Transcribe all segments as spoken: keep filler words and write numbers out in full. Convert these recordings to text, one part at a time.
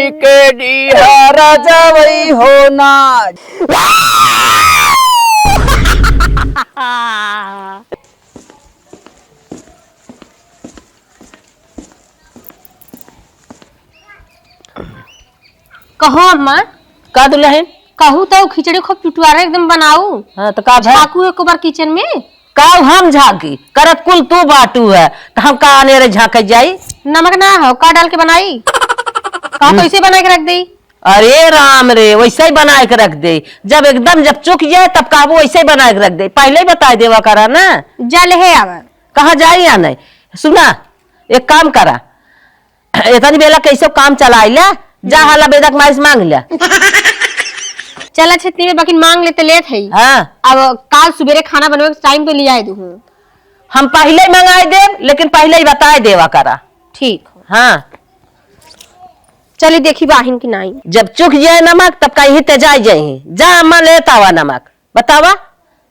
के डीहा राजा वही होना। कहो अम्मा। का दुलहिन? कहू तो खिचड़ी खूब चुटुआरा एकदम बनाऊ। हाँ, तो का भा- झाँकू एको बार किचन में। का हम झाँकी? करत कुल तू बाटू है, तो हम का अनेरे झाँके जाई? नमक ना हो, का डाल के बनाई? कहो हम्म। तो इसे बनाए के रख देई। अरे राम रे, वैसे ही बनाए के रख देई। जब एकदम जब चुक जाए, तब कहबू वैसे ही बनाए के रख देई। पहिले ही बताए देवा करा ना। जा ले हे आवा। कहाँ जाई या नहीं? सुना, एक काम करा, इतनी बेला कैसे काम चलाई ले, जा हम्म। हाला बेदक माइस मांग ले। चला छेती में बाकी मांग लेते लेत है। हाँ। अब काल सुबेरे खाना बनवे के टाइम पे लियाए दू। हम पहिले ही मंगाई देब, लेकिन पहिले ही बताए देवा करा। ठीक हो। हाँ। चली देखी बाहिन की नाई। जब चुक जाए नमक, तब कहीं तेजाई जाई। जा अम्मा लेत आवा नमक। बतावा,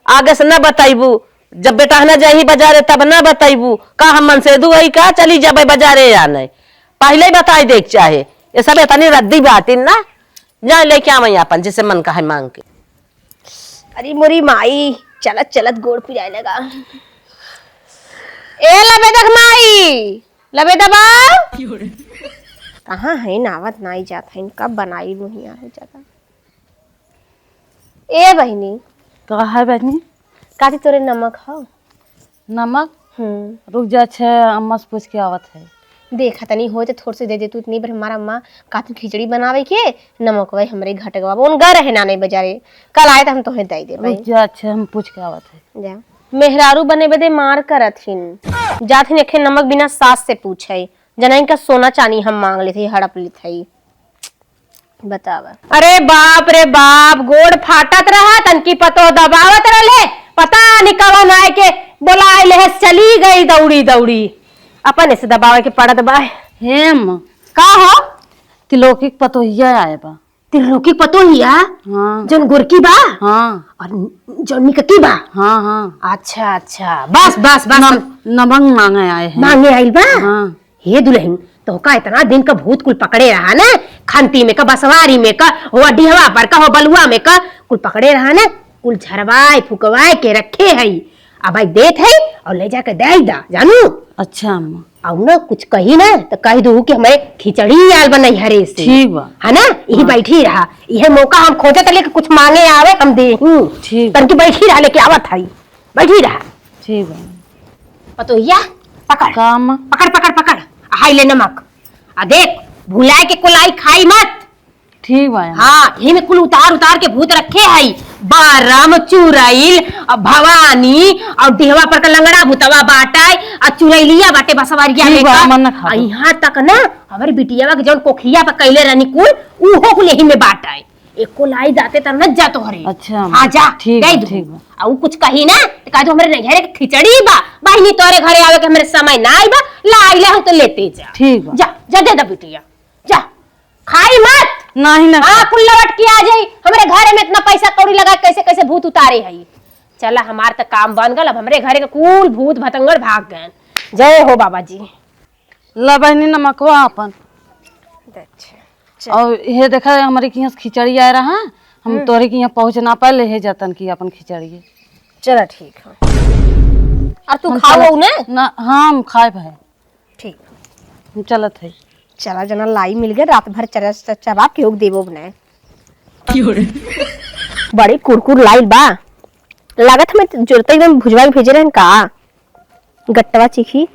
आगे से न बताइबू। जब बेटा न जाही बाजारे, तब न बताइबू। का हम मनसेधू हई का? चली जाबे बाजारे या नहीं? पहिले ही बताई देख चाहे। ये सब इतनी रद्दी बाटिन ना, जाए लेके आवई आपन, जैसे मन का है मांग के। अरे मोरी माई, चलत चलत गोड़ पिराए लगा। ए लबेदक माई, लबेदा बा। कहाँ है ना आवत ना आई जात है, कब बनाई मुहिया हो जाता। ए बहिनी। का है बहिनी? काती तोरे नमक हौ? नमक? हम्म। रुक जा, अच्छे अम्मा से पूछ के आवत है। देखा तनी हो तो थोड़ से दे दे तू, इतनी बार हमारा अम्मा काती खिचड़ी बनावे के, नमक वही हमरे घट गवा। उन गा रहे नाने बाजारे, कल आए तो हम तोहे दे दे भाई। रुक जा, अच्छे हम पूछ के आवत है। जा। मेहरारू बने बदे मार करत हिन। जात हिन एखे नमक बिना सास से पूछे। जना इनका सोना चानी हम मांग लेत हई, हड़प लेत हई। बतावा। अरे बाप रे बाप, गोड़ फाटत रहा, तनकी पतोह दबावत रहले, पता नहीं कवन आए के बोलाए ले, चली गई दौड़ी दौड़ी, अपने से दबावे के पड़त बा। हे अम्मा। का हो? तिलोकी के पतोहिया आए बा। तिलोकी के पतोहिया? हाँ। जौन गोरकी बा? हाँ। और जौन निककी बा? हाँ, हाँ। अच्छा, अच्छा, बस, बस, बस। नम-, नमक मांगे आए हैं। मांगे आइल बा? हाँ। हे दुलहिन, तोहका इतना दिन का भूत कुल पकड़े रहा ना, खंती में का, बसवारी में का, हो डिहवा पर का, हो बलुआ में का, कुल पकड़े रहा ना, कुल झरवाए फुकवाए के रखे हई। अब आई देत हई और ले जाके दे दा, जानू। अच्छा अम्मा। और ना कुछ कही ना तो कह दू कि हमरे खिचड़ी आल बनई हरे से। ठीक बा। है ना, यही हाँ। बैठी रहा, यह मौका हम खोजत रहे कि कुछ मांगे आवे, हम देही। ठीक। तनकी बैठी रहा, लेके आवत हई। बैठी रहा। ठीक बा। पतोहिया, पकड़। का अम्मा? पकड़, पकड़, पकड़। हाई ले नमक। आ देख, भुलाए के कोलाई खाई मत। ठीक बा अम्मा। हाँ, यही में कुल उतार उतार के भूत रखे हई। बारम, चुरैल, आ भवानी, और डिहवा पर का लंगड़ा भूतवा बाटाई, आ चुरैलिया बाटे बसवरिया ठीक में बा, का। अम्मा, ना खा आ दो। यहाँ तक ना, हमरे बिटियावा के जौन कोखिया पर कैले रहनी कुल, उहो कुल यही में बाटाई। एको लाई दाते तर न जा तोहरे। अच्छा, हाँ, जा, ठीक दे बा, दू। ठीक बा। आ उ कुछ कही ना, तो कह दो, "हमरे नैहरे के खिचड़ी बा, बहिनी तोरे घरे आवे के हमरे समय ना आई बा, ला आइले हो तो लेते जा।" ठीक बा। जा, जा दे दा बिटिया, जा, खाई मत। नहीं ना हाँ, खाई। कुल लौट के आ जाई, हमरे घरे में इतना पैसा कौड़ी लगा के कैसे कैसे भूत उतारे हई। चला, हमार त काम बन गल, अब हमरे घरे के कुल भूत भतंगड़ भाग गए। जय हो बाबा जी। ला बहिनी नमकवा आपन। अच्छा, चल। और ये देखा, हमारे के यहाँ से खिचड़ी आए रहा, हम हम्म। तोरे के यहाँ पहुँच ना पाए, ले हे जातन की अपन खिचड़ी। चला, ठीक है। और तू हम खाओ चलत ना? ना, हाँ, हम खाए भाई। ठीक। हम चलत है। चला, जना लाई मिल गए, रात भर चरा च-, चबा के ओक देबो बनाए। क्यों रे? बड़ी कुरकुर लाइल बा। लागत हमें जोरते एकदम भुजवाई भेजे रहन का। गट्टवा चीखी।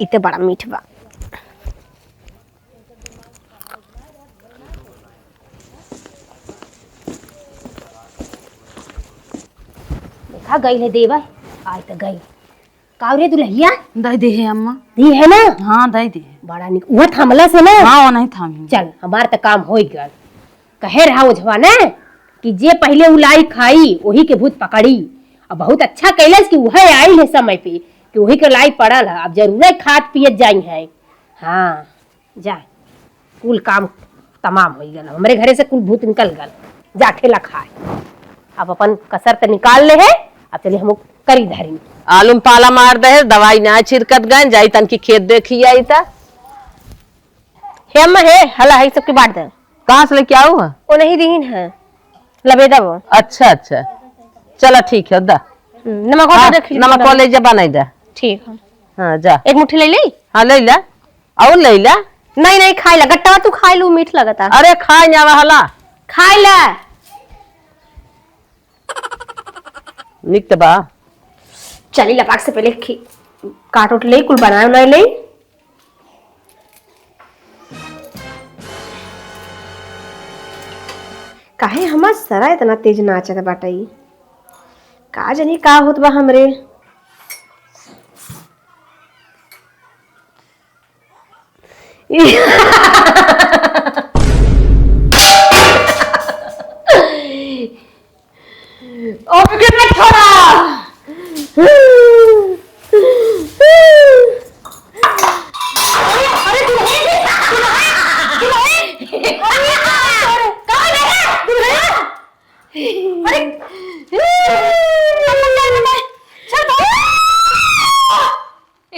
इते बड़ा मीठ बा। देखा गई है देवा, आई तो गई। का रे दुलहिया? दे दे है अम्मा। दी है ना? हाँ, दे दे है। बड़ा निक। उहे थामला से ना? हाँ, वो नहीं थामी। चल, हमार तो काम हो गल। कहे रहा ओझवा ना कि जे पहिले उ लाई खाई, वही के भूत पकड़ी। अब बहुत अच्छा कैलस कि उहे आइल है समय पे, कि वही के लाई पड़ल है। अब जरूरे खात पियत जाई है। हाँ, जा, कुल काम तमाम हो गल। हमरे घरे से कुल भूत निकल गल। जा, ठेला खाए। अब अपन कसर त निकाल ले है, अब चली हम करी धरी। आलू में पाला मार दे है, दवाई ना छिड़कत गए, जाई तनकी खेत देखी आई त। टाइम में है, हला है, सबके बांट दे। कहाँ से लेके आऊ है? वो नहीं दीन है, लबेदा वो। अच्छा, अच्छा, चला ठीक है, दा। हम्म, नमक हाँ, वाला रख ली, नमक नमक। वाले जबा नहीं दा। ठीक है। हाँ, जा। एक मुट्ठी ले ली? हाँ, ले ला। और ले ला। नहीं, नहीं, खाई ला, गट्टा तू खाई लू, मीठ लगता। अरे, खाई ना वाला। खाई ला। निक त बा। चली लपाक से पहले खी-, काट उठ ले, कुल बनाए उनाए ले। काहे हमार सरा इतना तेज नाचत बाटई? का जानी का होत बा हमरे। अब के ना छोड़ा। अरे, अरे, दुल्हन, दुल्हन, दुल्हन। अरे, कहाँ गया? दुल्हन। अरे, चल, चल, चल। ए।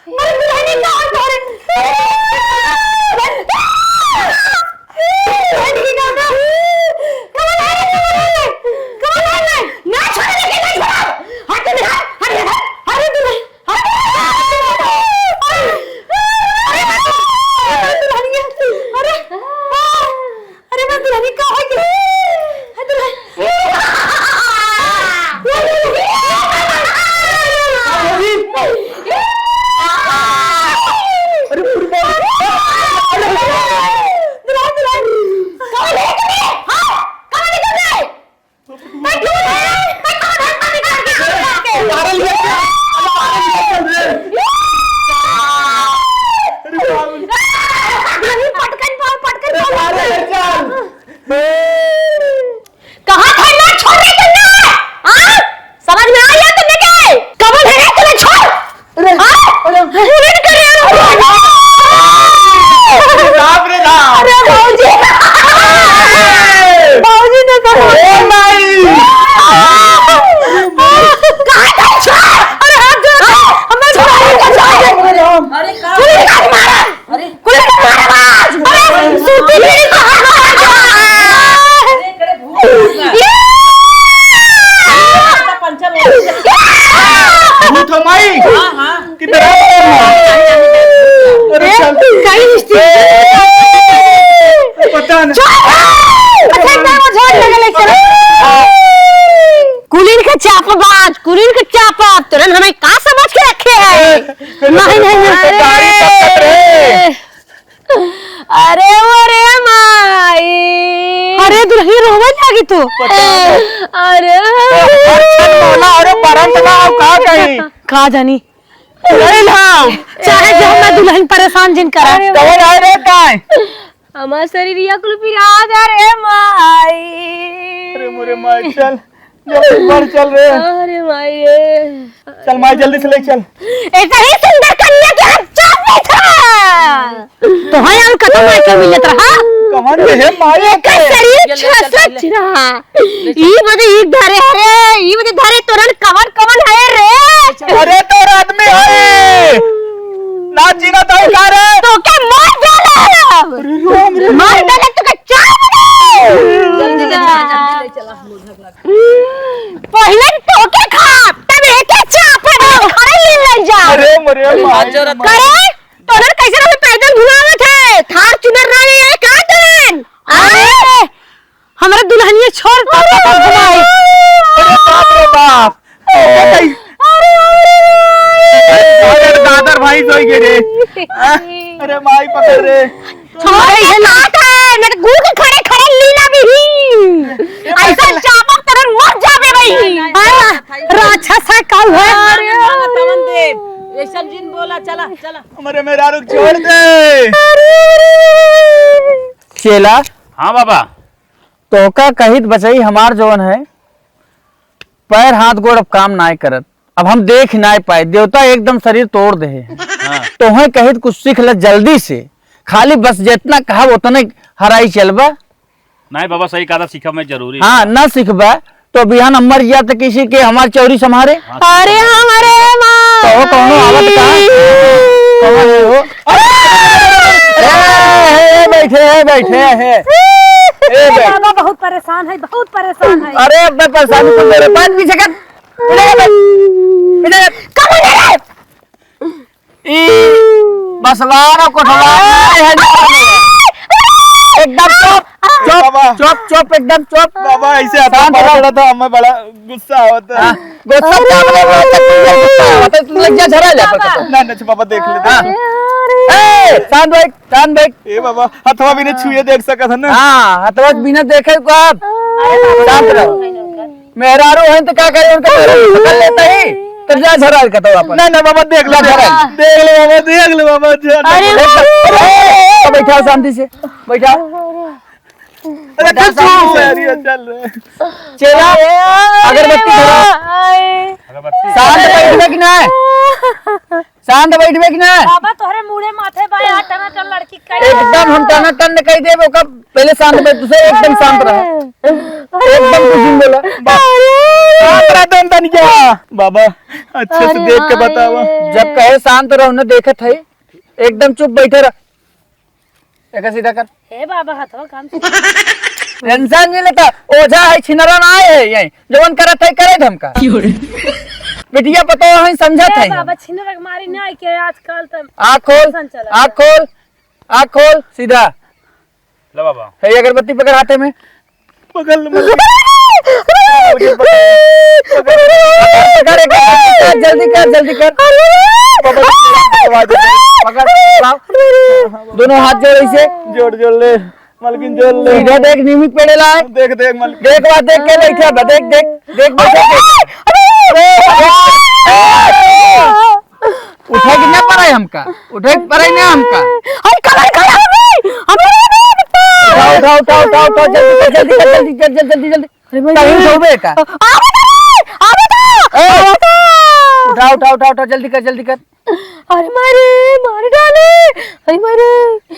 अरे दुल्हनी का हाल तोरे। दुल्हनी का हाल। कमल है, कमल है, कमल है। ना छोड़े, लेकिन ना छोड़ो। हट, हट, हट, हट। अरे दुल्हन, हट। अरे, अरे दुल्हनिया, अरे। अरे, मैं दुल्हनी का हो गई। अरे, दुल्हन। अरे, पूरी बात। दुल्हन, दुल्हन। कहाँ ले गए? हाँ, कहाँ ले गए? मैं क्यों है? मैं कहाँ है? मैं निकाल के क्यों लेके? पागल है क्या? अरे, पागल है क्या रे? अरे, बाबू। दुल्हन, पटकन पाओ, पटकन पाओ। अरे, अरे, चल। कहाँ था ना छोड़ दे तुमने? हाँ? समझ में आ गया तुमने क्या? कमल है ना तुम्हें छोड़? अरे, हाँ? अरे, अरे, अरे, अरे, बाप रे बाप। अरे, बाबूजी। अरे। बाबूजी ने कहा। ओ माई। कहाँ था छोड़? अरे, हाथ जोड़। हाँ? हमें छोड़, हमें छोड़। अरे, अरे, अरे, अरे, अरे, अरे, अरे, अरे, अरे, अरे, सूती बीड़ी कहाँ से आ गया? अरे, करे भूत होगा। ये! पंचर हो गया। भूत हो माई। हाँ, हाँ। किधर है? अरे, ए, चल। कहीं नहीं। पता नहीं। चुप! अच्छा, इतना वो झोल लगे ले, चलो। कुलीन के चापबाज, कुलीन के चापा, तुरंत हमें का समझ के रखे हैं? नहीं, नहीं, नहीं। अरे, अरे, अरे माई। अरे दुल्हन रोवे लागी तू। अरे। अरे बरंत ना हो, का कही? का जानी। अरे लाओ। चाहे जो हम दुल्हन परेशान जिन करा। अरे कौन आए रे काय? हमार शरीरिया कुल पिरात है रे माई। अरे मोरे माई, चल। जल्दी बढ़ चल रे। अरे माई रे। चल माई, जल्दी से ले चल। ऐसा ही सुंदर कन्या के हम चाहते था। तो है हम कतौ माई के मिलत रहा। कमन में है माई एक के। शरीर ले, ले, चल, चल, छसच ले। रहा। ले चल। ई बदे ई धरे हरे, ई बदे धरे तोरन कवन कवन है रे? अरे तोर आदमी है। ना जीना तो का रे? तो के मार डाला। अरे राम रे। मार डाला तो के चाप दे। जल्दी, जल्दी, जल्दी, जल्दी ले चला। पहिले तोके खा, तब एके चाप दे, खड़े ले ले जा। अरे मरे माई। करे, तोहर कैसे रहे पैदल घुमावत है? थार चुनर रहे है का तोरन? अरे, हमरा दुल्हनिया छोड़, पापा का घुमाई। अरे बाप रे बाप। अरे, अरे, दादर भाई सोई गे रे। अरे माई पकड़ रे। छोड़, ये बात है, न त गुड़ के खड़े खड़े लीला भी ही। ऐसा चापक तरह मर जाबे भाई। हाँ, राक्षस है, काऊ है। अरे, तमन दे। ऐसा जिन बोला, चला, चला। हमरे मेहरारू के छोड़ दे। चेला। हाँ बाबा। तोहका कहित बचई हमार जवन है, पैर हाथ गोड़ अब काम नाय करत, अब हम देख नाय पाए, देवता एकदम शरीर तोड़ दे। हाँ। तोहे कहित कुछ सीख ले जल्दी से, खाली बस जितना कहब उतने हराई चलबा। नहीं बाबा, सही कहा था, सीखब मैं जरूरी। हाँ, ना सीखबा तो बिहान अम्मर जिया त किसी के हमार चौरी सम्हारे। अरे हमरे माँ। कहो, कौनो आवत का? कौन है हो? ए, ए, ए, बैठे, ए, बैठे, ए। ए, बैठ। बाबा बहुत परेशान है, बहुत परेशान है। अरे, अब मैं परेशान हूँ, तुम मेरे पास पीछे कर। इधर कर, इधर कर। कब इधर है? ई बसवार और कोठवार नहीं है। एकदम चुप, चुप, बाबा। चुप, चुप, एकदम चुप। बाबा, ऐसे हाथ शांत बड़ा रहो। बड़ा था, हमें बड़ा गुस्सा आवत है। हाँ, गुस्सा क्या बोले, बोले तो तू ये गुस्सा आवत है, तू लग जा, झरा जा, बाबा। पकड़। ना, ना, बाबा, देख ले, हाँ। देख ले। ए, शांत बैठ, शांत बैठ। ए बाबा, हथवा भी नहीं छुए देख सकत है ना। हाँ, हथवा बिना देखे को आप शांत रहो। मेहरारू हैं तो का करे, उनका मेहरारू पकड़ लेता ही, तो जा झरा के तो वापस। ना, ना बाबा, देख ले, जा झरा। देख ले बाबा, देख ले बाबा, जा। अरे, अरे, अरे, अरे, बैठाओ शांति से, बैठाओ। अरे, चल, चल, चल, चल। चेला, अगरबत्ती धरा। अगरबत्ती। शांत बैठबे कि ना? शांत बैठबे कि ना? बाबा, तोहरे मुड़े माथे बा, आ टनाटन लड़की कई एकदम हम टनाटन कई देबे, ओकर पहले शांत बैठ, तू से एकदम शांत रह। एकदम कुछ नहीं बोला। बा-, शांत रह, दन, दन क्या? बाबा, अच्छे से अरे देख के माई बतावा। रे। जब कहे शांत रहो ना, देखत है, एकदम चुप बैठे रह। एका सीधा कर। हे बाबा, हथवा काम से। टेंशन नहीं लेता, ओझा है, छिनरा ना है, यही जवन करत है, करे धमका। क्यों रे? बिटिया पतो है, समझत हे है। बाबा, छिनरा के मारी ना के आजकल त आँख खोल, फैशन चलत आँख है। खोल, आँख खोल, सीधा। ला बाबा। है, अगरबत्ती पकड़ हाथे में। पकड़ ले, पकड़। पकड़, पकड़, जल्दी कर, जल्दी कर। बाबा, पकड़, लाओ। दोनों हाथ जोड़ इसे। जोड़, जोड़ ले। मलकिन जोड़ ले। सीधा देख, नीमी के पेड़े लाए। देख, देख, मलकिन। देख, वहाँ देख के बैठा बा, देख, देख, देख, बैठा, देख। उठे के ना पड़े हमका, उठे के पड़े ना हमका। अरे, कमर खड़ा हो गई। अरे, अरे, अरे, अरे। उठा, उठा, उठा, उठा, उठा, जल्दी कर, जल्दी कर, जल्दी कर, जल्दी, जल्दी, जल्दी। अरे, भाई, तहीं उठौबे का? आवे तो रे, आवे तो, ए! आवे तो। उठा, उठा, उठा, उठा, जल्दी कर, जल्दी कर। अरे मारे, मार डाले। अरे मारे।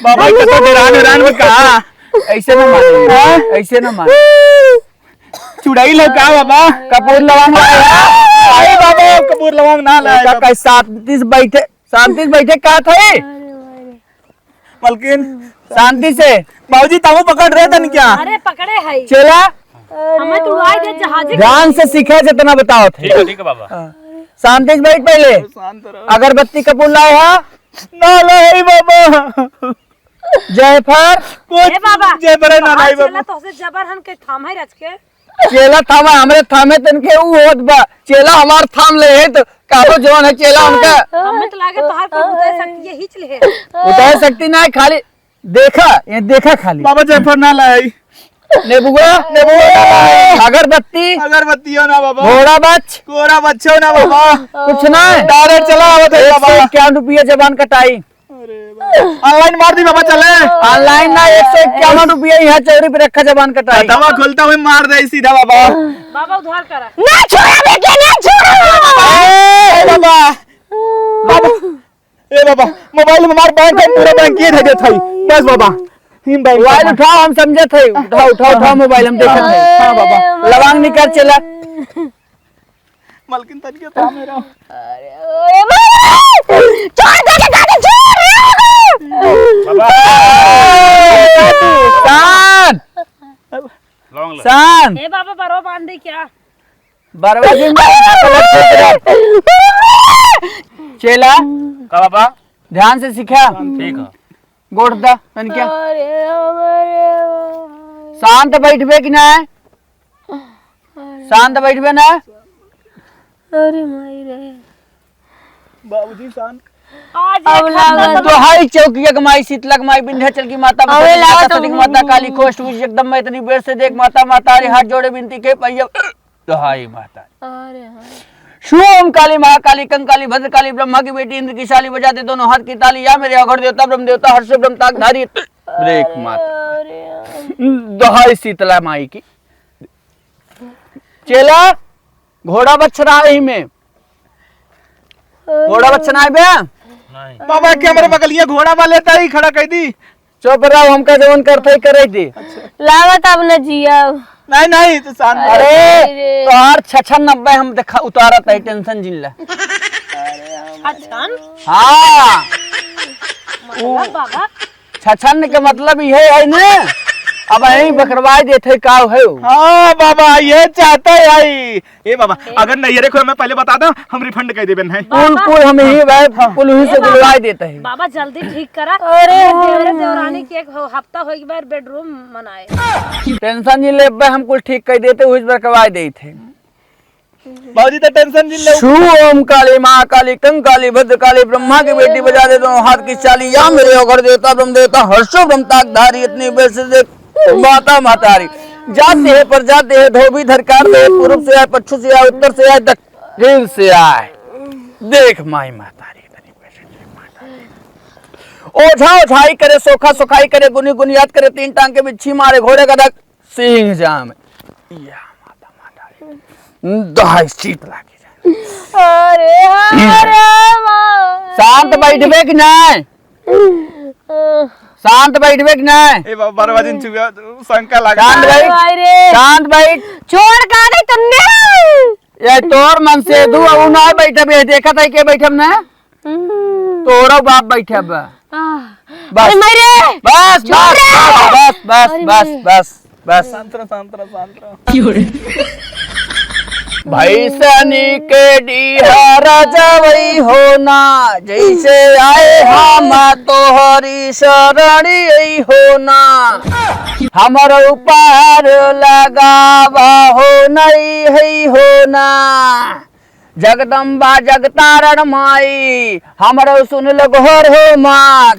बाबा, अरे कतो मारे। डेरान, डेरान में का? ऐसे ना मारे, हाँ? ऐसे ना मारे। चुड़ैल हो का बाबा? कपूर लवांग लाए। अरे बाबा, कपूर लवांग ना लाए का बाबा। कहे शांति से बैठे, शांति से बैठे का थे? अरे मारे। मलकिन। शांति से। बाबूजी, ताऊ पकड़ रहे तन क्या? अरे पकड़े है। चला। हमें तो उड़ाई दे जहाजे के। ध्यान से सीखे जितना बताओ थे। ठीक है, ठीक है बाबा। हाँ। शांति से बैठ पहले। शांत रहो। अगरबत्ती कपूर लाए हा? ना लाए बाबा। जयफर? कुछ ए बाबा, जयफर ना तोहार लाई चेला बाबा। तोहसे जबर हन के थाम है रच के। चेला थामा, हमरे थामे तनके ऊ होत बा। चेला हमार थाम ले है तो काहो जवान है चेला उनका। हमें तो लागे तोहार कोई उदय शक्ति यही चले है। उदय शक्ति ना है, खाली देखा, ये देखा खाली। बाबा जयफर ना लाई। नेबुआ? नेबुआ ना लाई। अगरबत्ती? अगरबत्तियों ना बाबा। घोड़ा बच? घोड़ा बच्चों ना बाबा। कुछ ना है? डायरेक्ट चला आवत है एक सौ बाबा। इक्यावन रुपया जबान कटाई। अरे बाबा। ऑनलाइन मार दी बाबा, चले। ऑनलाइन ना, एक सौ इक्यावन रुपया यहाँ चौरी पे रखा, जबान कटाई। दवा खोलता हुए मार दे सीधा बाबा। बाबा उद्धार करा। ना छोड़ा बेटे, ना छोड़ा। ए बाबा। बाबा। ए बाबा, मोबाइल में मार बैंक है, पूरा बैंक ये धे देत हई। बस बाबा। हिम बैंक मोबाइल बाबा। उठाओ, हम समझत हई। उठाओ, उठाओ, उठाओ मोबाइल, हम देखत हई। हाँ बाबा। लवांग निकाल चला। मलकिन तनिके थामे रहो। अरे, अरे, बाबा! चोर, चोर, चोर, चोर! बाबा! शांत! लौंग ले। शांत! ए बाबा, बरो बांध दे क्या? बरवा जी, चेला, का बाबा? ध्यान से सीखा। ठीक है। गोड़ दा, तनिका। अरे, अरे, अरे। शांत बैठबे कि ना? शांत बैठबे ना? अरे माई रे। बाबूजी शांत। आज अब एक हफ्ता लागल। से दोहाई चौकिया के माई, शीतला के माई, विंध्याचल की माता, अबे बसंती लागल माता, तो सती की माता, काली खोष्ट उस एकदम मैं इतनी बेर से देख माता, माता रे हाथ जोड़े विनती के भैया। दोहाई माता। अरे हाँ। शूम काली महाकाली कंकाली भद्रकाली ब्रह्मा की बेटी इंद्र की शाली बजा दे दोनों हाथ की ताली या मेरे अघोर देवता ब्रह्म देवता हर्ष ब्रह्म ताकधारी। ब्रेक माता। अरे हाँ। दोहाई शीतला माई की। चेला, घोड़ा बच्छरा है ही में। घोड़ा बच्छरा है बे? नहीं। बाबा के हमरे बगलिया घोड़ा बा लेता ही खड़ा कर दी। चुप रहो, हमका जवन करते ही करे दी। लागत अब न जिया। नहीं, नहीं, तू शांत। अरे, अरे। तोहार छछन नब्बे हम देखा उतारत है, tension जिन ला। छछन? हाँ। मतलब बाबा? छछन के मतलब इहे है ना, अब यही बकरवाई देते का है वो। हाँ बाबा, ये चाहता है। ए बाबा, ए? अगर नैहरे खोए में पहले बता दो, हम refund कर देबे नहीं। बाबा। कुल, कुल हम ही भाई, हाँ। कुल ही से ए बाबा, गुलवाई देते हैं। बाबा जल्दी ठीक करा। अरे हमरे हाँ। देवरे देवरानी के एक हो-, हफ्ता हो गया bedroom मनाए। Tension नहीं लेबे, हम कुल ठीक कर देते, उस पर करवा देते। बाबूजी तो tension नहीं ले। छू ओम काली माँ काली कंकाली भद्रकाली ब्रह्मा की बेटी बजा दे दोनों हाथ की चाली। या मेरे अघड़ देवता ब्रह्म देवता हर्षो ब्रह्म ताक धारी इतनी बेर से देख माता महतारी। जाते हैं पर जाते हैं धोबी धरकार से, पूर्व से आए, पच्छू से आए, उत्तर से आए, दक्षिण से आए। देख माई महतारी इतनी बेर से देख माता। ओझा ओझाई करे, सोखा सोखाई करे, गुनी गुनियात करे, तीन टांग के बिच्छी मारे, घोड़े गधा सिंह जाम। या माता महतारी। दहाई शीत लागी जाए। अरे, अरे, माँ। शांत बैठबे कि नहीं? शांत बैठबे कि नहीं? ए बाबा, बरवा दिन चुका, शंका लगा। शांत बैठ। अरे भाई रे। शांत बैठ। छोड़ का दे तुमने? ये तोर मन से दू, उ ना बैठब, ये देखत है के बैठब ना? हम्म। तोरो बाप बैठब। आह। बस। अरे माई रे! बस, छोड़ बस, रे! बस, बस, अरे बस, माई। बस, बस। शांत रह, शांत रह, शांत रह। भैसनी के डीहर जवई हो ना, जैसे आए हम तोहरी शरणी हो ना। हमर ऊपर लगावा हो नहीं है हो ना। जगदम्बा जगतारण माई, हमरो सुन लो गोहर हो माँ।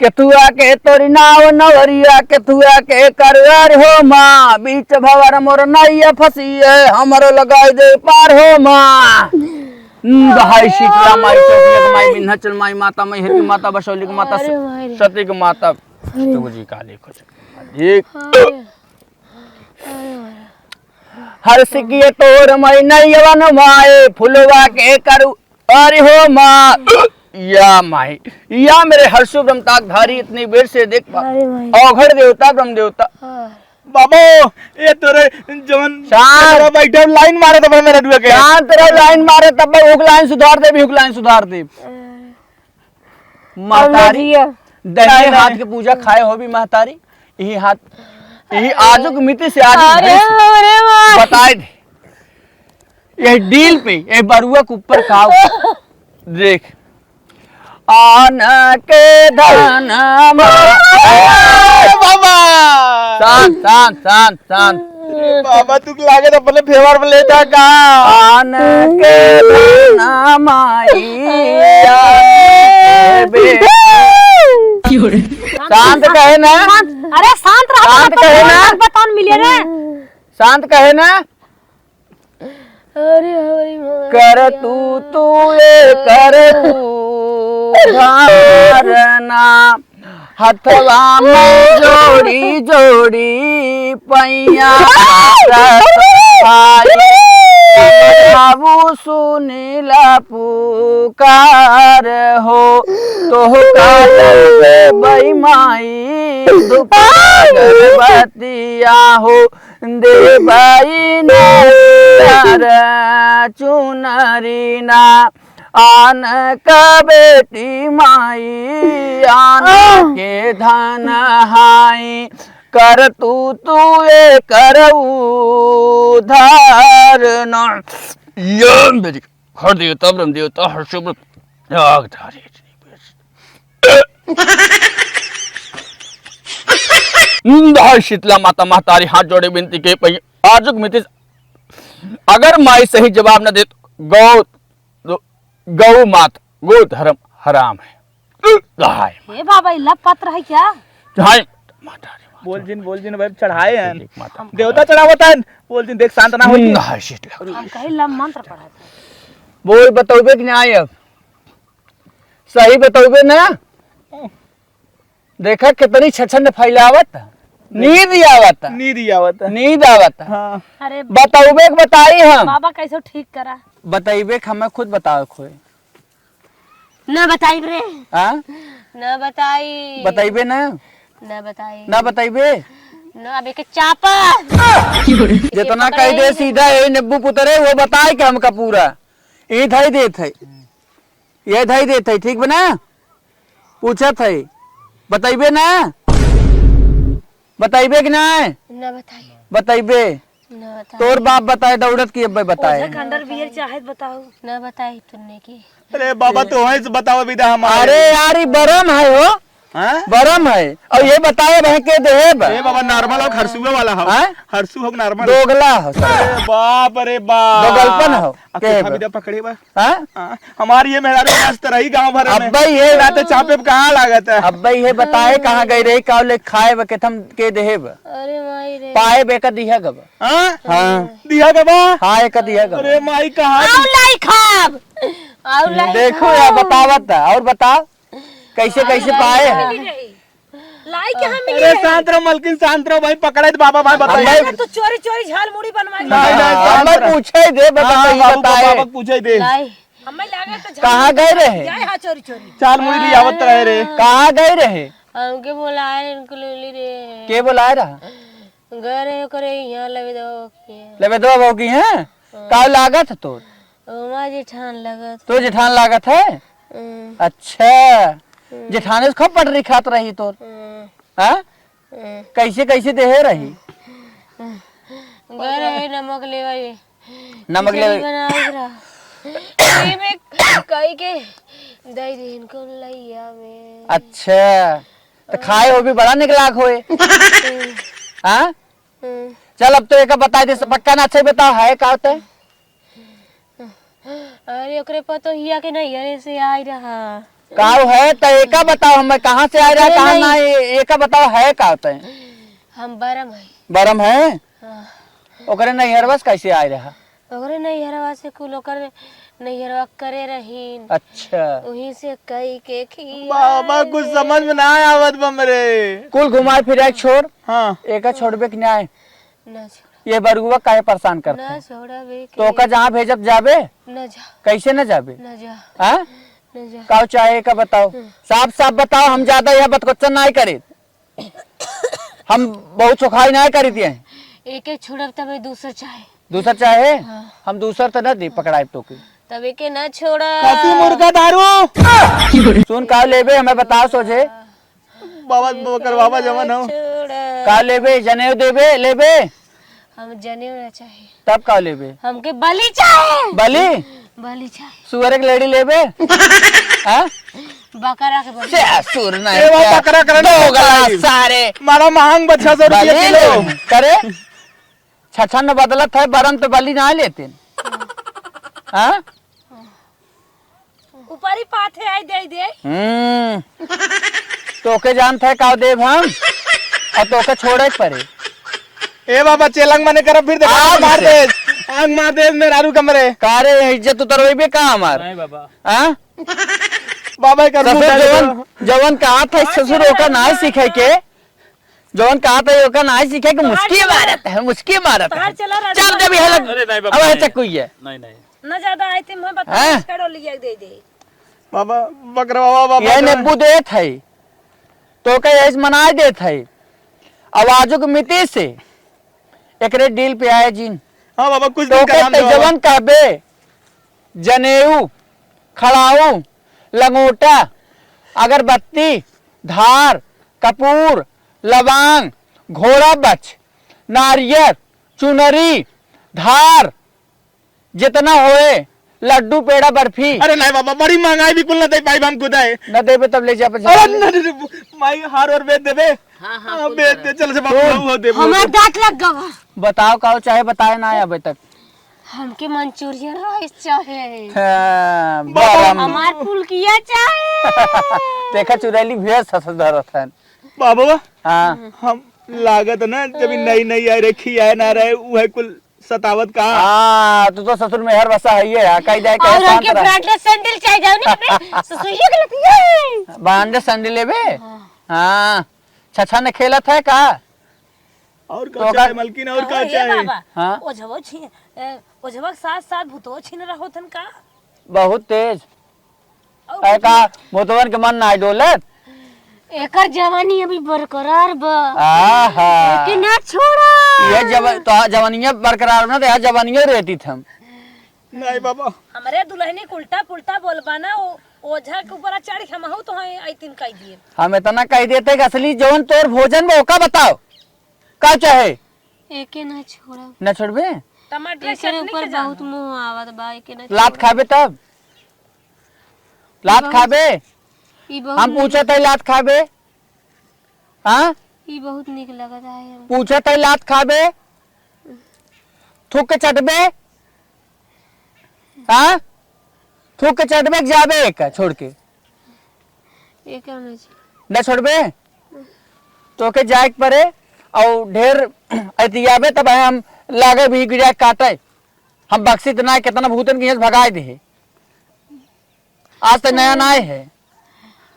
केथुआ के तोरी नाव नवरिया, केथुआ के करवर हो माँ। बीच भंवर मोर नैया फंसी है, हमरो लगाई दे पार हो माँ। हम्म, दहाई शीतला माई, चौकिया के माई, विंध्याचल माई, माता मैहर की माता, बसौली की माता, अरे माई रे। सती की माता, अरे। तुझी काली कुछ। एक। अरे। हर्ष किए तोर मई नैयवन माए, फुलवा के करू। अरे हो माँ, या माई, या मेरे हर्षो ब्रह्मताक धारी इतनी बेर से देख पा। अरे माई। औघड़ देवता, ब्रह्म देवता। हाँ। बाबो, ये तोरे जवन शांत। तोरा बैठे लाइन मारे तब मेरा डुआ के। शांत रहो, लाइन मारे तब हुक लाइन सुधार दे, भी हुक लाइन सुधार दे। अरे। महतारी, दहिने हाथ के पूजा खाए हो भी महतारी, यही हाथ, यही आजू के मिट्टी से आज अरे, अरे माँ। बताए दे। यही डील पे, यही बरुआ के ऊपर खाओ। देख। आन के धन मा-, ए, बाबा। शांत, शांत, शांत। शांत। अरे बाबा, तू लागे तो अपने फेवर में लेता का? आन के धन माई, आन के बे-, शांत कहे ना? शांत, अरे शांत रहा, शांत कहे ना? बतान मिले रे। शांत कहे ना? अरे हमारी माँ। कर तू, तू ए कर तू धारना। हथवा में जोड़ी जोड़ी पैया रख भाई, बाबू सुनीला पुकार हो, तोहका देबै माई धूप अगरबत्तिया हो, देबै नारियर चुनरी ना। आन का बेटी माई, आन आह। के धन हाई, कर तू, तू ए करऊ धारना। ये मेरी हर देवता, ब्रह्म देवता, हर शुभ राग धारी। हर शीतला माता महतारी हाथ जोड़े विनती के पई, आजुक मितिस अगर माई सही जवाब न दे तो गौ तो गौ मात, गौ धर्म हराम है। हाय। हे बाबा, ई लव पत्र है क्या? हाय। माता रे, माता बोल जिन, बोल जिन भाई, चढ़ाए हैं। देख माता। देवता चढ़ावत हैं। बोल जिन, देख शांत ना हो। हम्म, हाय, shit लग रहा है। हम कहीं लव मंत्र पढ़ा था। बोल, बतौबे कि ना अब? सही बतौबे ना? देखा कितनी छछन फैलावत। नींद आवत। नींद आवत। नींद आवत। हाँ। अरे बतौबे के बताई हम। बाबा कैसे ठीक करा? बतैबे के हमें खुद बतावे खोए। ना बताइब रे। हाँ? ना बताई। बतैबे ना? ना बताई। ना बतैबे? ना, अब एके चापा। जितना कह दे सीधा, ए नेब्बू पुतरे, वो बताए के हमका पूरा। ई धई देत है, ये धई देत है, ठीक बना? पूछत है, बतइबे ना? बतइबे कि ना? ना बताई। बतइबे। ना बताई। तोर बाप बताए दौड़त कि अब्बे बताए? ओझा खंडर बियर चाहे त बताओ। ना बताई तुन्ने की। अरे बाबा, तो वहीं से बताओ विदा हमारे। अरे यार, ई बरम है हो। हाँ? बरम है। और ये बताए बहन के देहे बा। ए बाबा, normal हो, हरसुआ वाला हो। हाँ? हरसू हो, normal। दोगला हो साला। अरे बाप रे बाप। दोगलपन हो। अब के तो बा? विदा पकड़े बा। हाँ? हाँ, हमार ये मेहरारू मस्त रही गाँव भर में। अब्बे ये ना तो चापे पे कहाँ लागत है? अब्बे ये बताए कहाँ गई रही, का ले खाए बा, केथम के देहे बा? अरे माई रे। पाए बे का दिहा गबा। हाँ? हाँ। दिहा गबा? हाँ, एक दिहा गबा। अरे माई, कहाँ? आउ लाई खाब। आउ लाई देखो खाब। यार, बतावत है। और बताओ, कैसे, कैसे पाए? लाई के हम अरे मिले। शांत रहो मलकिन, शांत रहो भाई, पकड़े तो बाबा भाई बताइए। अरे तो चोरी चोरी झाल मुड़ी बनवा के नहीं, नहीं, हाँ, शांत हमें रहो। पूछे दे, बता, हाँ, हाँ, बाबू को बताए। बाबा को पूछे दे। लाई। हमें लागे तो झाल कहाँ गए रहे? जाए हाँ चोरी चोरी। झाल मुड़ी ले आवत रहे रे। कहाँ गए रहे? हमके बोलाए, इनको ले ली रे। के बोलाए रहा? गए रहे ओकरे यहाँ लेबे दो के। लेबे दो बहू की हैं? हाँ। का लागत है तोर? हमार जेठान लागत तो है। जेठान लागत है? हम्म। अच्छा। हम्म। जेठाने से खूब पटरी खात रही तोर। हम्म। हाँ? हम्म। कैसे, कैसे देहे रही? हम्म। गए रहे नमक लेवे। नमक खिचड़ी लेवे। बनावत रहा। वही में कही के दे दे इनको लैया में। अच्छा। तो खाए हो भी बड़ा निकलाक होए। हम्म। हाँ? हम्म। चल, अब तो एक बताए दे, पक्का ना अच्छा ही बताओ, है का होता है? अरे, ओकरे पतोहिया के नैहरे से आइ रहा। का है? त एका बताओ, हमें कहाँ से आइ रहा, ओकरे कहाँ नहीं। ना, ए-, एका बताओ, है का होता है? हम बरम है। बरम है? हाँ। ओकरे नैहरवा से कैसे आइ रहा? ओकरे नैहरवा से कुल ओकर नैहरवा करे रहीन। अच्छा। वहीं से कई के खिया बाबा, कुछ समझ में ना आवत बा हमरे। कुल घुमाए फिराए छोड़। हाँ। एका छोड़बे कि ना? ना छोड़ा। ये बरुआ काहे परेशान करत ना है? छोड़ा बे के। तो ओका जहाँ भेजब जाबे? ना जा। कैसे ना जाबे? ना जा। हाँ? ना जा। काउ चाहे का बताओ? हम्म। साफ साफ बताओ, हम ज्यादा यह बतकच्चा ना करे। हम बहुत चोखाई ना करी दिए हैं। एक एक छोड़ब तबे दूसर चाहे। दूसर चाहे? हाँ। हम दूसर तो ना दी पकड़ाए तो की। तबे के ना छोड़ा। कॉफी मुर्गा दारू। सुन का लेबे, हमें बताओ सोझे। बाबा, बकर बाबा जवन हो। छोड़ा। का लेबे? जनेऊ देबे, लेबे? हम जनेऊ ना चाहे। तब का लेबे? हमके बलि चाहे। बलि? बलि चाहे। सुअर के लेड़ी लेबे? हाँ? बकरा के बलि। से सुर नहीं ए, वो क्या? बकरा करन दो गला भाई। सारे। मारा महंग बा, छह सौ रुपया बलि किलो। ले। करे? छछन बदलत है, बरन तो बलि ना लेते। हाँ? ऊपरी पाथे आई दे दे। हम्म। तोके जानत है का देब हम? और तोके छोड़े के पड़े। ए बाबा, चेलंग मने करब, फिर देखा आग मार से। दे। आग मार दे मेहरारू कमरे। का रे, इज्जत उतरवेबे का हमार? नहीं बाबा। हाँ? बाबा कर मुंह ससुर डाल जवन, दो। जवन कहा था ससुर ओका ना सीखे के, जवन कहा था ओका ना सीखे के, मुस्की मारत है, मुस्की मारत है। चल जब यह लग, अरे नहीं बाबा, अब है नहीं। चक्कू ये। नहीं, नहीं। ना ज्यादा आए थे, मैं बता हैं? छेड़ो लिया दे दे। बाबा, बकरा बाबा, बाबा, ये बकरा। नेबू देत है, तो के एज मनाए देत है। अब आजू के मिति से एकरे डील पे आए जिन। हाँ बाबा, कुछ तो दिन के के काम दे बाबा। जवन कहबे, जनेऊ, खड़ाऊ, लंगोटा, अगरबत्ती, धार, कपूर, लबांग, घोड़ा बच, नारियर, चुनरी, धार, जितना होए, लड्डू, पेड़ा, बर्फी। अरे नहीं बाबा, बड़ी महंगाई, बिल्कुल न दे पाइब हम खुद है। न देबे तब ले जा, अपन अरे जा। नहीं, नहीं, नहीं, माई हार और बेच देबे। हाँ, हाँ, हाँ, कुल बेच करा। दे, चल से बाबू, सुन। हो देबे। हमार दांत लग गवा। बताओ का चाहे बताए ना अबे तक। हमके मंचूरियन राइस चाहे। हाँ, बाबा। बरम। हमार फुलकिया चाहे। देखा चुरैली भेड़ सस धरत हन। बाबा, हाँ। हम लागत ना, जब ई हाँ। नई नई आए रहे, खियाए ना रहे, उहे कुल सतावत का। हाँ, तू तो ससुर में हर बसा है ये, हाँ, कही जाए, कहे और शांत हमके रह। ब्रांडेड सैंडल चाहे जाओ ना, अपने ससुरिया के लतिया। ब्रांडेड सैंडल लेबे? हाँ। हाँ, छछा ने खेलत है का? और का तो चाहे, का मलकिन, और का कहो, ए चाहे? बाबा, हाँ? ओझवा छी-, ए, ओझवा के साथ साथ भूतवा छीन रहो थन का? बहुत तेज। और ऐ का भूतवन के मन ना डोलत? एकर जवानी अभी बरकरार बा। आहा। एके ना छोड़ा। ये जवा-, तो जवानिया बरकरार ना, तो यहाँ जवानिया रहती थम। नहीं बाबा। हमरे दुल्हनी के उल्टा पुल्टा बोलबा ना, ओ-, ओझा के ऊपर चढ़ के हमहू तो हैं, ऐतिन कह दिए। हम इतना कह देते कि असली जौन तोर भोजन बा, ओका बताओ, का चाहे? एके ना छोड़ा। ना छोड़बे? टमाटर एकरे चटनी ऊपर के बहुत जानो। मोह आवत बा, एके ना लात छोड़ा। खाबे तब? लात बहुत, खाबे? ई बहुत हम नीक, पूछत है, लात खाबे? हाँ? ई बहुत नीक लगत है हमके। पूछत है, लात खाबे? थूक के चटबे? हाँ? थूक के चटबे कि जाबे एक छोड़ के? एक ना जी। ना छोड़बे? तोके जाए के पड़े, और ढेर अतियाबे तब हम लागे भी गिरा काटे। हम बक्सित ना, कितना भूतन के यहाँ से भगाए दे। आज तक नया ना आए है।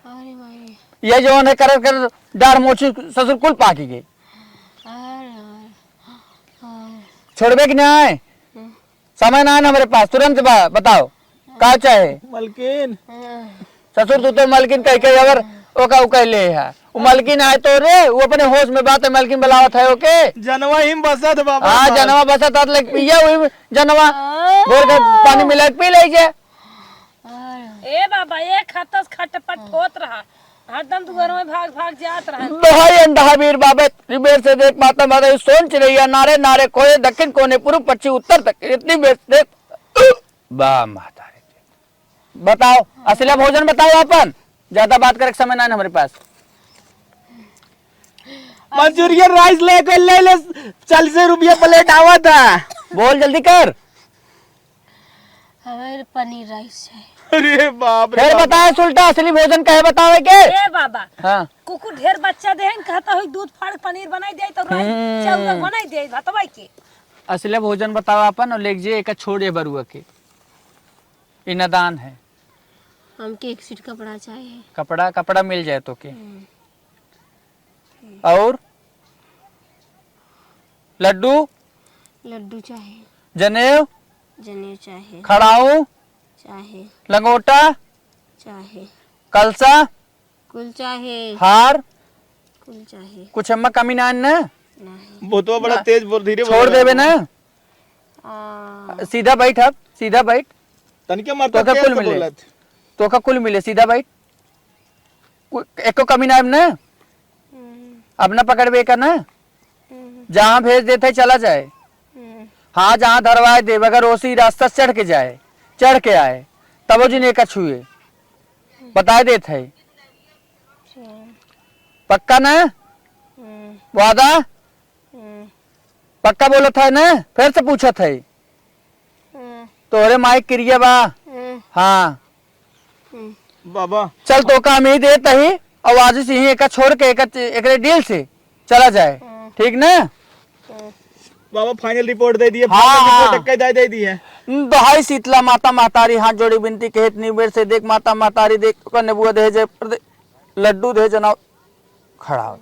अरे माई। ये जौन है करत करत डार मोची ससुर कुल पाकी गए। अरे, अरे, अरे। छोड़बे कि ना आए? हम्म। समय ना है ना हमरे पास, तुरंत बा-, बताओ, का चाहे? मलकिन। हम्म। ससुर, तू तो मलकिन कह के अगर ओका उ कह ले है। उ मलकिन आए तो रे, उ अपने होश में बात है, मलकिन बुलावत है ओके। जनवा ही में बसत है बाबा। हाँ, जनवा बसत है, लेकिन पिया हुई जनवा। हाँ। भोर के पानी मिला के पी ले जे। ए बाबा, एक हाथ से खटपट होत रहा, हरदम दुआर में भाग भाग जात रहा। भाई अंधा वीर बाबे, इतनी बेर से देख माता, माता, सोन चिरैया, नारे नारे कोए, दक्षिण कोने, पूर्व पश्चिम, उत्तर तक, इतनी बेर से देख। बा माता रे। बताओ, असली भोजन बताओ अपन। ज्यादा बात करे के समय ना है हमरे पास। मंचूरियन राइस लेके ले ले, चालीस रुपया प्लेट आवत है। बोल जल्दी कर। हमें पनीर राइस है। अरे बाप रे फिर बाप। बताओ सुल्टा, असली भोजन कहे बतावे के? ए बाबा। हाँ। कुकुर ढेर बच्चा देहन, कहता होई दूध फाड़ पनीर बनाई दे तो राइस हम्म। चाउर बनाई दे भतवा के। असली भोजन बताओ अपन और लेके जे एक छोड़ ये बरुआ के। ई नादान है। हमके एक सेट कपड़ा चाहे। कपड़ा, कपड़ा मिल जाए तो के। हम्म। और लड्डू? लड्डू चाहे। जनेव? जनेव चाहे। खड़ाऊ? चाहे। लंगोटा? चाहे। कलसा? कुल चाहे। हार? कुल चाहे। कुछ एम्मा कमी ना है ना? नहीं। भूतवा बड़ा ना। तेज बोल, धीरे छोड़ बोल। देबे ना? आ। सीधा बैठ, अब सीधा बैठ। तनिके मार तोका तेज कुल से मिले। बोलत। तोका कुल मिले, सीधा बैठ। कु-, एको कमी ना है ना? हम्म। अब ना पकड़बे का ना? हम्म। जहाँ भेज देते चला जाए। हम्म। हाँ, जहाँ धरवाए देब, अगर ओसी रास्ता से चढ़ के जाए, चढ़ के आए, तबो जिन एका छुए। बताए देत है। अच्छा। पक्का ना? हम्म। वादा? हम्म। पक्का बोलत है ना? फिर से पूछत है। हम्म। तोहरे माई किरिया बा? हम्म। हाँ। हम्म। बाबा। चल, तोका हम ही देत ही, और आज से ही एका छोड़ के, एका, एकरे डील से चला जाए। हम्म। ठीक ना? हम्म। बाबा, फाइनल रिपोर्ट दे दिए, हाँ, फाइनल रिपोर्ट हाँ। एक्के दाई दे दिए। हम्म, दोहाई शीतला माता महतारी, हाथ जोड़ी बिनती कहे इतनी बेर से, देख माता महतारी, देख तोका नेबुआ दे जे, लड्डू दे जना। खड़ा हो।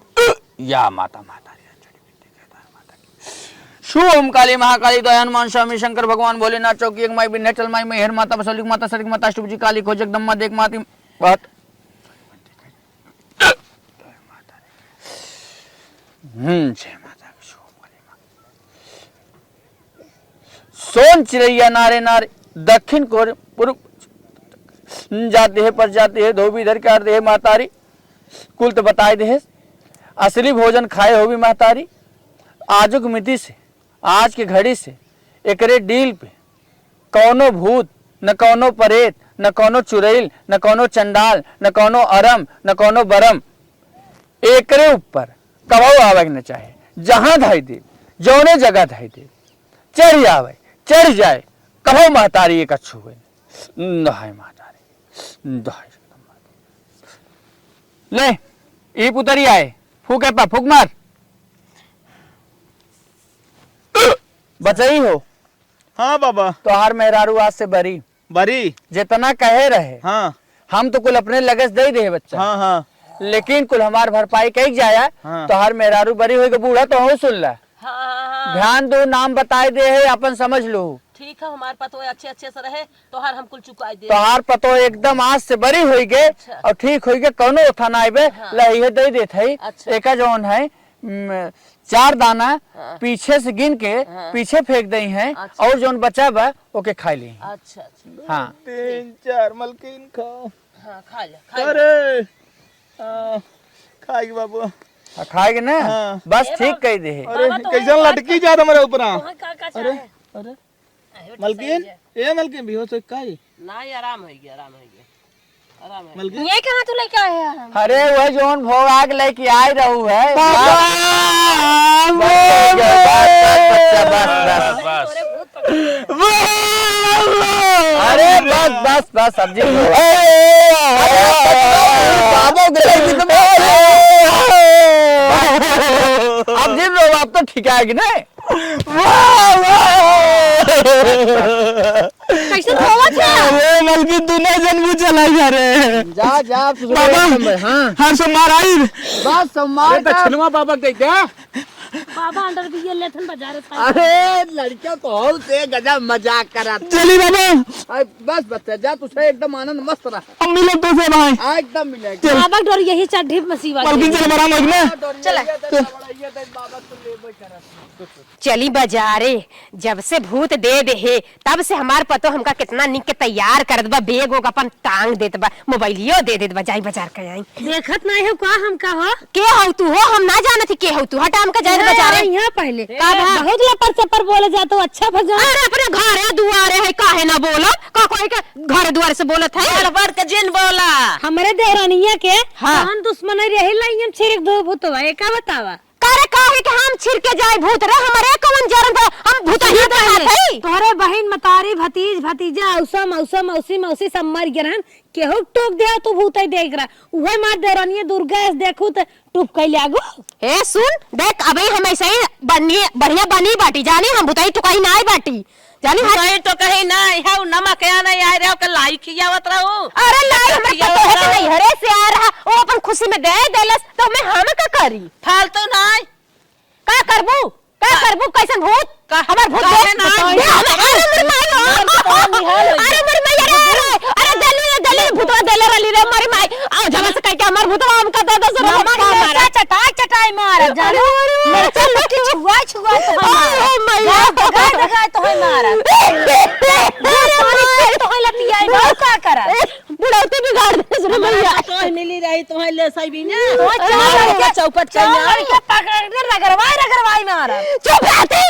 या माता, माता रे, अंजलि विद्या के दान माता की। शू ओम काली महाकाली दोय हनुमान स्वामी शंकर भगवान भोलेनाथ चौकी एक माई विंध्याचल माई मैहर माता बसौली माता सरिक माता अष्टभुजी काली खो जगदम्मा देख माती बात। हम्म, जय माता की, शू ओम काली माँ। सोन चिरैया नारे नारे, दक्षिण कोरे पूर्व जाति है, प्रजाति है, धोबी धर के आर दे है महतारी। कुल तो बताए दे है, असली भोजन खाए होबी महतारी। आजुक मिति से, आज के घड़ी से, एकरे डील पे कौनो भूत, न कौनो परेत, न कौनो चुरैल, न कौनो चंडाल, न कौनो अरम, न कौनो बरम, एकरे ऊपर कबहू आवे के न चाहे। जहाँ धाई दे, जौने जगह धाई दे, चढ़ आवे, चढ़ जाए, कबहू महतारी एक अच्छू हुए। दहाई महतारी, दहाई। ले, ई पुतरी आए, फूके पा, फूक मार। बचई हो। हाँ बाबा। तोहार मेहरारू आज से बरी। बरी? जितना कहे रहे। हाँ। हम तो कुल अपने लगे से दे दे बच्चा। हाँ, हाँ। लेकिन कुल हमार भरपाई कई जाया, हाँ। तोहार मेहरारू बरी होई के बूढ़ा तो हूँ सुन ला। हाँ, हाँ, हाँ। ध्यान दो, नाम बताए दे है, अपन समझ लो। ठीक है, हमार पतोह अच्छे अच्छे से रहे, तोहार हम कुल चुकाई दे। तोहार पतोह एकदम आज से बरी होई गे अच्छा। और ठीक होई गे, कौनो ओथा ना आइबे। हाँ। लहिए दे देत है। अच्छा। एका जौन है, उम, चार दाना हाँ। पीछे से गिन के हाँ। पीछे फेंक दई है अच्छा। और जौन बचा बा ओके खाई ली। अच्छा, अच्छा। हाँ। तीन चार मलकिन खाओ। हाँ, खा ले, खा ले। अरे, आ, खाएगी बाबू। हाँ, खाएगी ना? हाँ। बस ए ठीक बाबू। कह दे है। अरे, बाबा तो कैसन वही लटकी बात जात हमारे ऊपर? वहाँ का, का अरे, चाहे? अरे। अरे, वो तो मलकिन, सही है। ए मलकिन, बेहोश हो काई? ना, ये आराम हो गया, आराम हो गया। आराम है। मलकिन? ये कहाँ तू लेके आए हैं हम? अरे, वह जौन भोग आग लेके आए रहू है। बाबा! बस, बस, बस, बस, बस, बस। अरे, बस, बस, बस, अब जिन लो। अरे, बाबा, अब जिन लो, अब तो ठीक आएगी ना। वाह, वाह। कैसे धोवत है? अरे, बल्कि दुनो जन मुँह चला जा रहे हैं। जा, जा, आप सुधरो बाबा, एकदम, हाँ। हर सोमवार आई। बस सोमवार अरे, का दक्षिणवा बाबा के दे दे। बाबा अंडर भी ये लेथन बाजार से। अरे, लड़कियों को हो से गजब मजाक करा। चली बाबा। अरे, बस बच्चा, जा, तुझे एकदम आनंद मस्त रहा। अब मिले तो से भाई। हाँ, एकदम मिलेगा। चल। बाबा डोर यही चड्ढी मसीबा मलकिन के। चल, बड़ा मगना। हाँ, डोर चला। ये दे, चल। बड़ा ये दे, बाबा तो ले भाई करा। चली बाजारे, जब से भूत दे दे हे, तब से हमार पतो हमका कितना निक के तैयार करत बा, बैग ओग अपन टांग देत बा, मोबाइलियो दे देत बा, जाई बाजार के आई। देखत नहीं हो का हमका हो? के हौ तू हो? हम ना जानत ही के हौ तू। हटा हमका जाए दे यहाँ बाजारे। आई, यहाँ पहले। का बा? बहुत लपर चपर बोले जात हो, अच्छा भजन। अरे अपने घरे दुआरे है, काहे ना बोलब? का कोई के घर दुआरे से बोलत है? घर बर के जिन बोला। हमरे देवरानिया के हाँ। कौन दुश्मन रही लाई हम छिड़क दो भूतवा, ये का बतावा? करे काहे के हम छिड़के जाए भूत रे, हमरे कवन जरन पर हम भूत ही सुना देखात पहले, हई। तोहरे बहिन, मतारी, भतीज, भतीजा, औसा, मौसा, मौसी, मौसी सब मर गए रहन। केहू टोक दे तू भूत ही देख रहा। उहे मार देवरानिया दुर्गा ऐस देखू त टुप कैले आगू। ए सुन, देख अबे हम ऐसे ही बनी, बढ़िया बनी बाटी, जानी हम भूतई टुकाई ना आई बाटी। जानी हट। कहीं तो कहीं ना, यहाँ नमक यहाँ नहीं आए रहे, ओके लाई खियावत रहू। अरे लाई हमरा खियावत पता है कि रहू। नहीं, हरे से आ रहा, वो अपन खुशी में दे देलस, तो मैं हम का करी? फालतू नहीं। का करबू? का करबू? कैसन भूत? का? हमार भूत काहे दे? ना? दे, हमार, अरे मोर माई, मार के तोहर निहाल होई। अरे मोर माई, अरे, अरे, अरे, देले रे, देले रे, भूतवा देले रहली रे, मोर माई। आओ, जब से कह के हमार भूतवा हमका दे दो, सर, नमक हमका मिर्चा मारा। चटाई, चटाई मारा, अरे, जानू। अरे, अरे। मिर्चा लुकी छुआ, छुआ तो है मारा। अरे, मैया। गाय, गाय, गाय तो है मारा। अरे, अरे, माई। तो है लतिया, ई बाबू का करा? बुढ़ौती बिगाड़ दे, सर, मैया। तो मिली रही, तो है ले सही भी ना। तो चार अरे, लड़के, चौपट चार करना। लड़के पकड़ के रगड़वाई, रगड़वाई मारा। चुप रहती।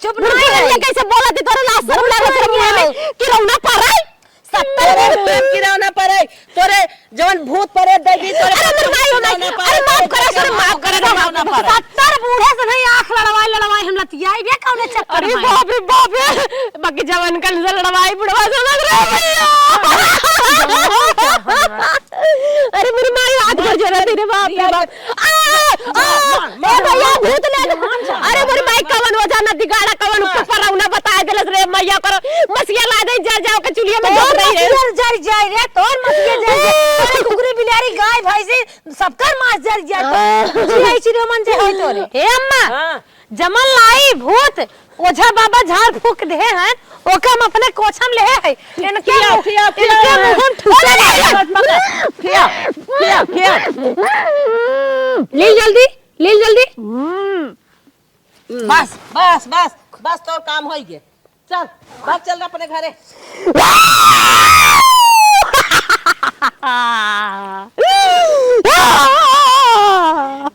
चुप बुढ़िया नहीं रही। कैसे बोलत है, तोरे लाज शर्म लागत है, बुढ़िया। मुँह में किरौना पड़े। सत्तर बूढ़ किरौना पड़े, तोरे जवन भूत पड़े देवी, तोरे अरे, मोर माई हो, माई। किरौना पड़े, अरे, माफ करो, सर, माफ करो, माफ करो। सत्तर बूढ़े से नहीं आँख लड़वाई, लड़वाई हम लतियाई बे, कौने चक्कर अरे, में? बाप रे, बाप रे। बाकी जवन कन से लड़वाई, बुढ़वा समझ रहे हो भैया। अरे, मोर माई, हाथ गोड़ जोड़ा दे रे, बाप रे, बाप। आ, आ, मार, मार, ए भैया, मार। भूत ले। अरे मोर माई, कवन वजह न दिगाड़ा, कवन ऊपर पर रौना बताए देलस रे मैया करो। मसिया ला दे, जर जाओ के चुलिया में तोर झोंक दे रे। मसिया जर जाए रे, तोर मसिया जर जाए। तोरे कुकुरी बिलारी गाय भैंसी सबकर मांस जर जाए। तो जी आई चिरो मन जे होई तोरे। हे अम्मा, हाँ। जमन लाई भूत ओझा बाबा झाड़ फूक दे हैं, ओके हम अपने कोछम ले है। इनके खिया, मुंह, खिया, खिया, इनके मुंह में ठुसा खिया, खिया, खिया। ले जल्दी। ले जल्दी। हम्म। बस, बस, बस, बस, तोर काम होई गे। चल, भाग, चल अपने घरे।